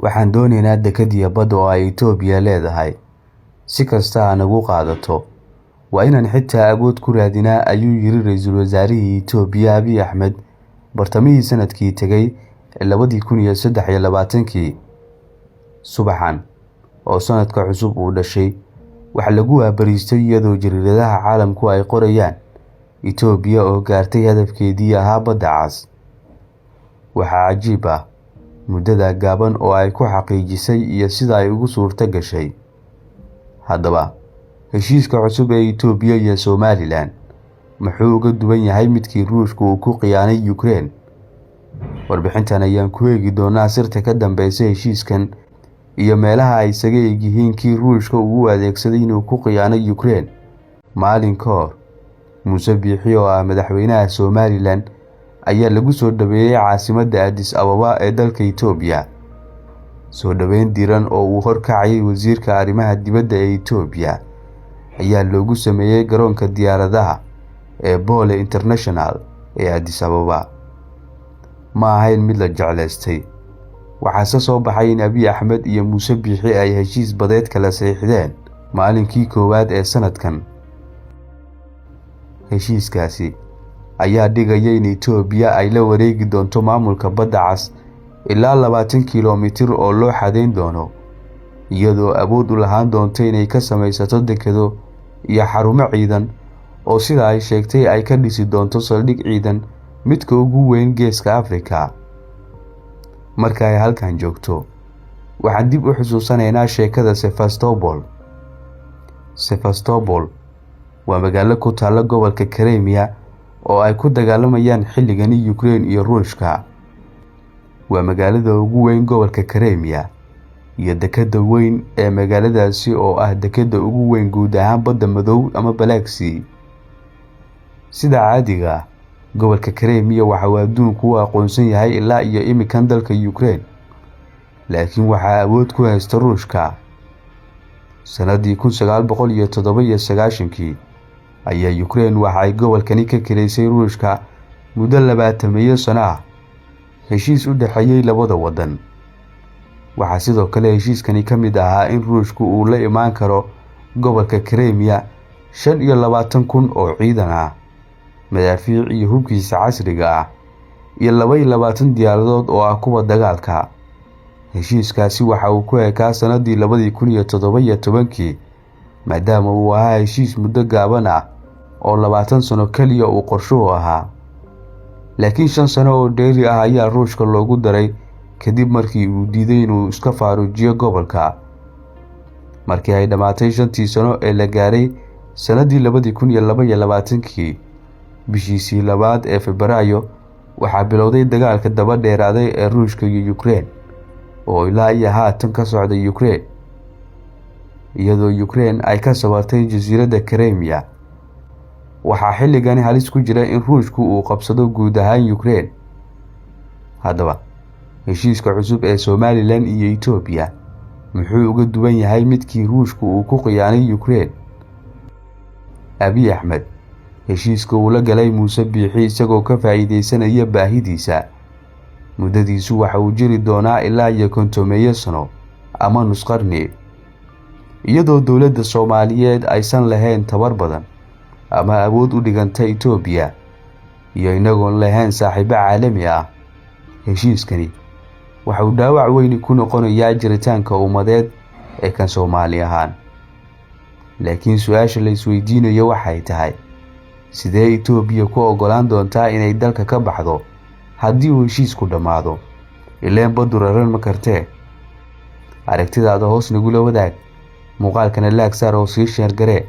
Waxaan doonaynaa dekad iyo bad oo ay Itoobiya leedahay. Si kasta ha nagu qaadato, waa inaan xitaa awood ku raadinaa, ayuu yiri ra'iisul wasaarihii Itoobiya Abiy Ahmed bartamihii sanadkii tegay ee 2023-kii. Subaxan oo sanadka cusub uu dhashay, waxaa lagu waabariistay iyadoo jariiradaha caalamku ay qorayaan Itoobiya oo gaartay hadafkeedii ahaa badda cas. Waxaa cajiib ah muddada gaaban oo ay ku xaqiijisay iyo sida ay ugu suurto gashay. Haddaba, heshiiska cusub ee Itoobiya iyo Somalilan muxuu uga duwan yahay midkii Ruushku uu ku khiyaanay Ukraine? Warbixintan ayaan ku eegi doonaa sirta ka dambeysa heshiiskan iyo meelaha ay isaga egyihiin kii Ruushka uu u adeegsaday inuu ku khiyaanay Ukraine. Maalin ka hor, Muuse Biixi oo ah madaxweynaha Somalilan ayaa lagu soo dhaweeyay caasimadda Addis Ababa ee dalka Itoobiya. Soo dhaweyn diiran oo uu horkacayay wasiirka arrimaha dibadda ee Itoobiya ayaa loogu sameeyay garoonka diyaaradaha ee Bole International ee Addis Ababa. Ma ahayn mid la jeclaystay, waxaase soo baxay in Abiy Ahmed iyo Muuse Biixi ay heshiis badeed kala saxiixdeen maalinkii koowaad ee sanadkan. Heshiiskaasi ayaa dhigaya in Itoobiya ay la wareegi doonto maamulka badda cas ilaa 20 kiiloomitir oo loo xadeyn doono, iyadoo awood u lahaan doonta inay ka samaysato dekedo iyo xarumo ciidan oo sida ay sheegtay ay ka dhisi doonto saldhig ciidan midka ugu weyn Geeska Afrika. Marka ay halkan joogto, waxaan dib u xusuusanaynaa sheekada Sevastopol. Sevastopol waa magaalo ku taalla gobolka Crimea oo ay ku dagaalamayaan xilligani Ukraine iyo Ruushka. Waa magaalada ugu weyn gobolka Crimea iyo dekedda weyn ee magaaladaasi oo ah dekedda ugu weyn guud ahaan badda Madow ama Black Sea. Sida caadiga ah, gobolka Crimea waxa uu adduunku u aqoonsan yahay ilaa iyo imikan dalka Ukraine, laakiin waxaa awood ku haysta Ruushka. Sanadii 1997-kii ayaa Ukraine waxa ay gobolkani ka kireysay Ruushka muddo 20 sano ah, heshiis u dhexeeyay labada waddan. Waxaa sidoo kale heshiiskani ka mid ahaa in Ruushku uu la imaan karo gobolka Crimea 25,000 oo ciidan ah, madaafiic iyo hubkiisa casriga ah, iyo 22 diyaaradood oo ah kuwa dagaalka. Heshiiskaasi waxa uu ku ekaa sanadii 2017-kii, maadaama uu ahaa heshiis muddo gaaban ah oo 20 sano kaliya uu qorshuhu ahaa. Laakiin 5 sano oo dheeri ah ayaa Ruushka loogu daray kadib markii uu diiday inuu iska faarujiyo gobolka. Markii ay dhammaatay 5tii sano ee la gaaray sanadii 2022-kii, bishiisii labaad ee Febraayo, waxaa bilowday dagaalka daba dheeraaday ee Ruushka iyo Ukraine oo ilaa iyo haatan ka socda Ukraine, iyadoo Ukraine ay ka sabartay jasiiradda Crimea. Waxaa xilligani halis ku jira in Ruushku uu qabsado guud ahaan Ukraine. Haddaba, heshiiska cusub ee Somalilan iyo Itoobiya muxuu uga duwan yahay midkii Ruushku uu ku khiyaanay Ukraine? Abiy Ahmed heshiiska uu la galay Muuse Biixi isagoo ka faa'iideysanaya baahidiisa, muddadiisu waxa uu jiri doonaa ilaa iyo 50 sano ama nus qarni, iyadoo dowladda Soomaaliyeed aysan lahayn tabar badan ama awood u dhiganta Itoobiya iyo inagoon lahayn saaxiibo caalami ah. Heshiiskani waxa uu dhaawac weyn ku noqonayaa jiritaanka ummadeed ee kan Soomaali ahaan. Laakiin su-aasha la isweydiinayo waxay tahay, sidee Itoobiya ku oggolaan doontaa inay dalka ka baxdo haddii uu heshiisku dhammaado? Ileen baddu raran ma kartee. Aragtidaada hoos nagula wadaag, muuqaalkana like saar oo sii share garee.